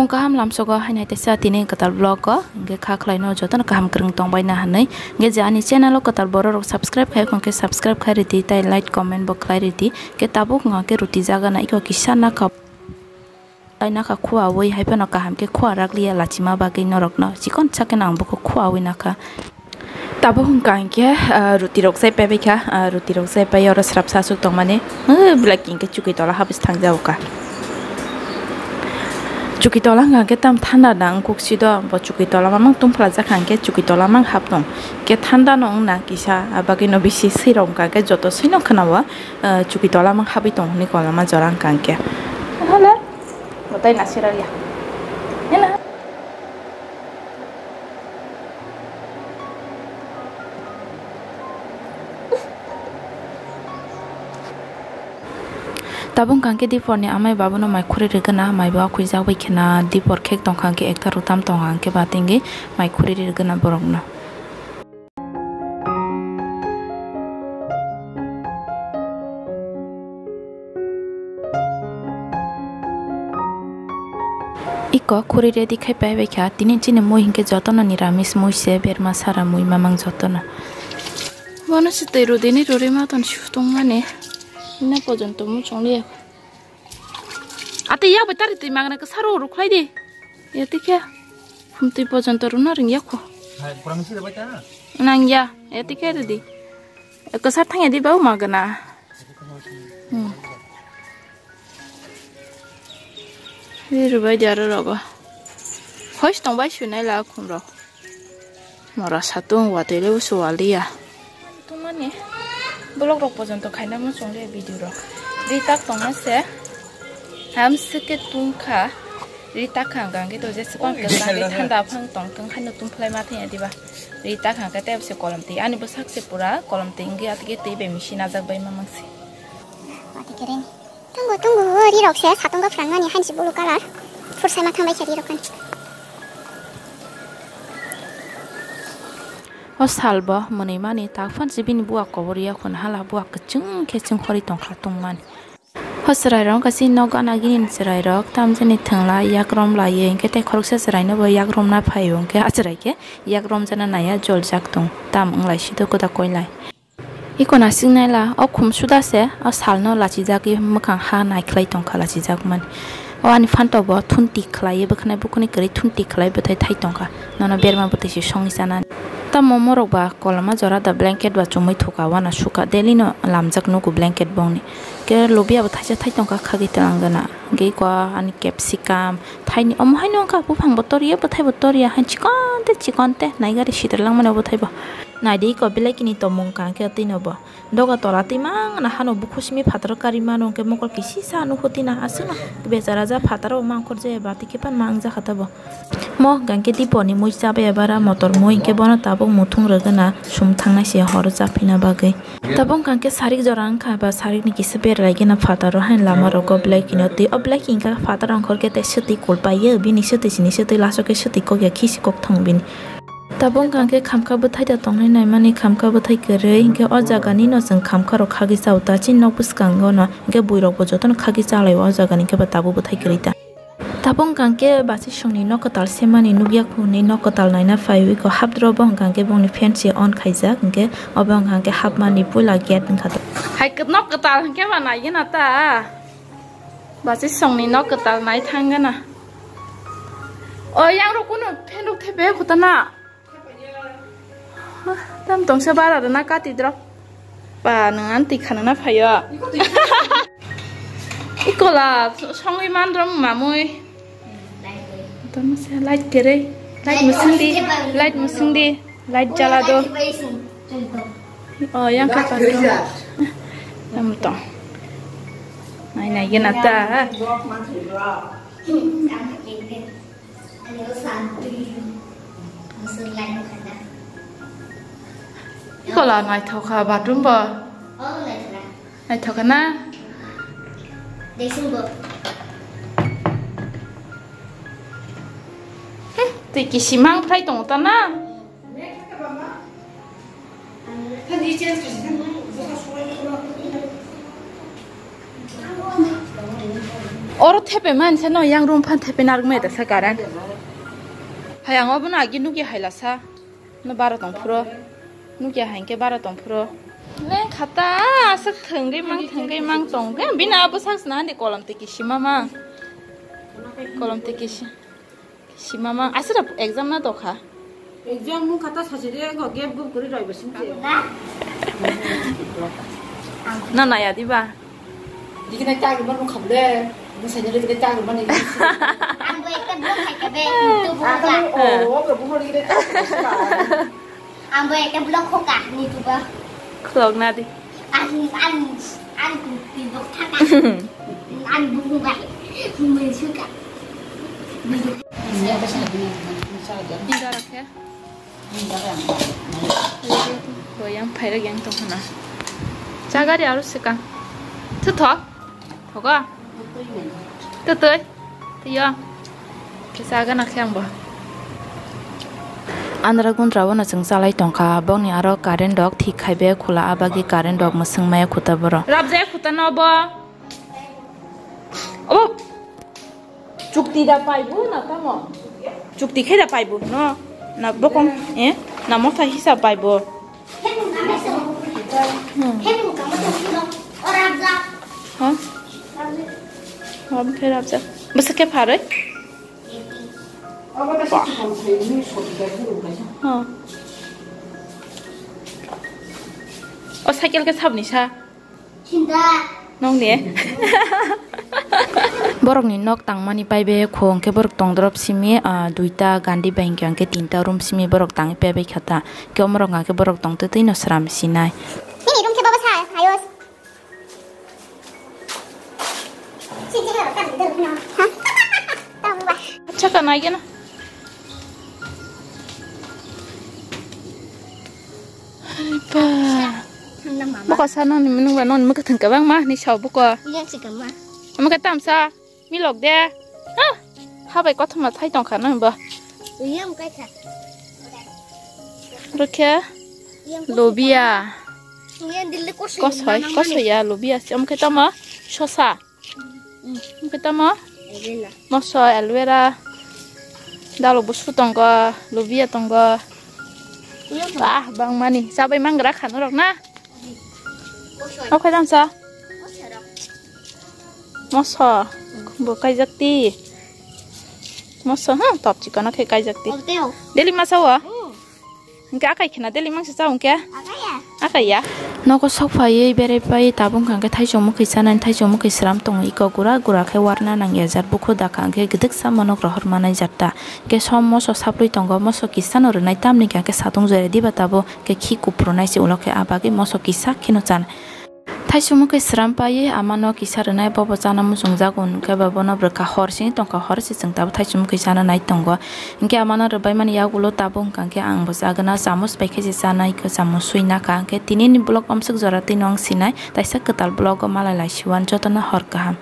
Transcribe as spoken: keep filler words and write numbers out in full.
Ang kaham lamsogo hainai teisa tini kwtal vlog o, hwnkhe kha khlaino jotono kaham kwrwng tongbaina hwnwi. Hwnkhe je ani channel o kwtal borok rok subscribe khai, hwnkhe subscribe khai rwdi, tai like, comment bo khlai rwdi. Hwnkhe tabuk wngkha khe ruti jagana iko kisa nakha. Ai nakha khuawi, hai phano kaham khe khua rakliya lachima bagwi norokno. Chikon sakeno ang bokho khuawi nakha. Tabuk hwnkha hinkhe, ah, ruti rok chai paibai kha, ah, ruti rok chai pai oro srapsa aswk tongmani. Ah, belai khe hinkhe chuki tola habis thangjago kha. Chuki tola hwnkha khe tam thanda da wngkuk si do, bo chuki tola mamang tungphlajak kha hinkhe chuki tola mang hap tong. Khe thanda no wngna kisa, ah, bagwi no bisi swi rok hwnkha khe joto swi no khwnao, ah, chuki tola mang habwi tong hwnwi koloma jora hwnkha hinkhe. Hala. Mwtai nasiraliya. Ena. Tabuk hwnkha khe diporni amai babuno mai khuri rwgwna, mai bo akhwijak bai khena dipor khek tongkha khe ekta rutam tongkha khe batingwi mai khuri rwgwna borokno. Iko khuri ready khai pai bai kha. Tini chini mui hinkhe jotono niramis mui se, berma sara mui mamang jotono. Bono se twi rudini ruri maton sutongmani. Ina pojonto muchung liya. Ate yak bai tari twi magna kwsaro rukhlai di. Ya tikhe. Hum twi pojonto runa ring yakho. Hai, kurang sih dapat ya? Nang ya, ya tikhe di. Kwsar thang ya di bau magna. Hmm. Ri rubai di aro rogo. Hois tong bai sunai la khum rok. Mora satung watwi le usu waliya. Tungmani vlog rok pojonto khaina muchung le video rok. Ri tak tongma se. Ham sike tungkha. Ri tak khang gang ke to je sikon ke sang ke thanda phang tong kang khaino tungphlai ma thanya diba. Ri tak khang ke tep se kolom twi. Ani bwsak se pura kolom twi wngya twi twi bai misi najak bai mamang se. Wati kereng. Tungo, tungo, ri rok se satung go phrang mani hansi blue color. Phur sai ma thang bai khe ri rok kan. O sal bo mwnwi mani tak phan si bini buwa kobor ya khun hala buwa kwchwng khe chwng khori tong kha tong mani. O chwrai rok kasi nok gana gini ni chwrai rok tam jani thwng lai yak rom lai ye hwnkhe tei khoroksa chwrai no bo yak rom na phai o hwnkhe a chwrai khe yak rom jana nai ya jol jak tong tam wng lai si do kwda koi lai. Iko nasing naila, o khum suda se, o salno lachijagwi mwkhang ha naikhlai tongkha lachijak mani. O ani phantok bo thunti khlaiwi bwkhanai bukhuni kwrwi thunti khlai bwthai thai tongkha. Nono berma bwtwi se songwi chanani. Tamo morok ba koloma jora da blanket ba chumui thuka wana suka daily no lamjak nugo blanket bongni. Ke lobia bo thaisa thai tongkha khagwi twlang gana. Hwnkhe iko ani capsicum thaini omo haino wngkha buphang bo toriya bwthai bo toriya hai chikon te chikon te naigari sidralangmani o bwthai bo. Naidi iko belai kini tongmung kha khe twi no bo. Doga tola twi mang na hano bukhu simi phataro kari mano hwnkhe mokol kisisa nukho tina aswkno bechara ja phataro mangkhor je bati khe pan mang jakha tabo. Mo hwnkhe diponi mui chabai abara motor mui hwnkhe bono tabuk muthung rwgwna sum thangnai se horo chaphina bagwi. Tabuk hwnkhe sarik jora wngkha ba sarikni kisa beralaigwna phataro haino lama rogo belai kino twi o belai kini kha phataro wngkhor khe tei swtwi kulpaiyo bini swtwi sini swtwi laso khe swtwi kok ya khisi kok thong bini. Tabuk hwnkha khe khamkha bwthai da tongnai naimani khamkha bwthai kwrwi, hinkhe o jaga nino chwng khamkha rok khagwi chao ta chini nok bwskango no, hinkhe buirok bo jotono khagwi chalai o jaga ni khe ba tabuk bwthai kwrwi ta. Tabuk hwnkha khe bachai songni nok kwtal semani nukya kho hwnwi nok kwtal naina phaiwi kho hapdro bo hwnkha khe bongni fan se on khaijak, hinkhe obo hwnkha khe hapmani puila gate wngkha ta. Hai nok kwtal hinkhe ba naigwna ta. Bachai songni nok kwtal nai thangana. O yang rok kunu phenduk thepe khutana. Tam tongsa bara rwna kati drok. Ba nang an twi khanana phaio. Ikola songwi mandrong mamui. Tam se light kere. Light musungdi. Light musungdi. Light jala do. Oh, yang kha pandung. Tam tong. Nai nai gena ta. Kola naithok kha bathroom bo. Naithok kha na. Hmm, twi kisimang phrai tongo ta na. Oro thepe man sa no, yang room phan thepe narwk mai da sa current. Hai ang obo no agi nukya hai la sa. No bara tong phuro. Nukya hai khe bara tong phuro. Leng khata aswk thwngwi mang thwngwi mang tong. Bini abo sak sna hande kolom tei kisi mama. Kolom tei kisi. Simama, aswra exam na tokha. Exam mung kata sachire go gap gum kuri roi bo sing je. Na naya diba? Dikina ta gum nu khable. Mu sanyare dikina ta gum ni. Ang bo ekta blog khai kabe, YouTube bo ka. Oh, oh, oh, oh, dikina ta. Ang bo ekta blog khoka, ni tu ba. Khulok na di. An, an, an, tindok thaka. An bubu bai. Mui suka. Tinda rakhe. Bo yang phairok yang tong hana. Chagari aro sikang. Thu thok. Thogo. Tutui. Twiyo. Kisa gana khe ang bo. Andra gundra bono chwng chalai tongkha, bokni aro current rok thik khai be khula, abagwi current rok mwswng maya khuta borok. Rabjaya khuta no bo. Obo. Chukti da paibu na tamo? Chukti khe da paibu no? Na bokong, eh? Na motha hisab paibu. Hmm. Ha? Obo khe rabjak. Bwswk khe pharwi? Ba. Ha. O cycle khe sabni sa? Nong ni? Borokni nok tangmani paibe kho hwnkhe borok tongdorop simi, ah, duita gandhi bai hwnkhe hwnkhe tinta room simi borok tangwi paibai kha ta. Khe omorok hwnkhe borok tongtwi twi no sram sinai. Nini room khe baba sa, ayos. Acha ka nai gana. Ba. Buko sa noni minung ba noni muka thangka bang ma ni sao buko. Iya sih kama. Muka tam sa milok de. Ha. Ha bai kothoma thai tong kha nang ba. Iya muka kha. Rukhe. Lobia. Iya dili kosoi. Kosoi, kosoi ya lobia. Muka tama sosa. Hwnkhe tamo? Aloe vera. Moso, aloe vera. Dalo busu tongo, lubia tongo. Wah, bangmani. Chabai mangra kha norok na? Moso. O khai damsa? Moso rok. Moso. Bo kaijak ti. Moso, ha, top chikon khe kaijak ti. Daily masa o? Hmm. Hwnkhe akai khena daily mangsa cha hwnkhe? Akaiya. Akaiya. Nogo sok phaiwi berai phaiwi tabuk hwnkha hwnkhe thaichung mwkhwi chanani, thaichung mwkhwi sram tongo, iko gura gura khe warna nang ejak, bukhu dakha hwnkhe gwdwksa monok rohor manai jak ta. Hwnkhe som moso saplwi tongo, moso kisano rwnai, tamni hwnkhe satung jora diba tabuk hwnkhe khi kuphur nai se, ulo khe ah bagwi moso kisa kheno chanai. Thaichung mwkhwi sram paiwi amano kisa rwnai, bobo chana muchungjago hwnkhe ba bono bwrwkha hor sini tongkha, hor se chwng tabuk thaichung mwkhwi chana nai tongo. Hwnkhe amano rwbaimani yagulo tabuk hwnkha hwnkhe ang bo chagwna, chamus bai khe se chanai, khe chamus sui nakha. Hwnkhe tinini vlog omswk jora twino wng sinai, taisa kwtal vlog o malai lai siwan, jotono hor kaham.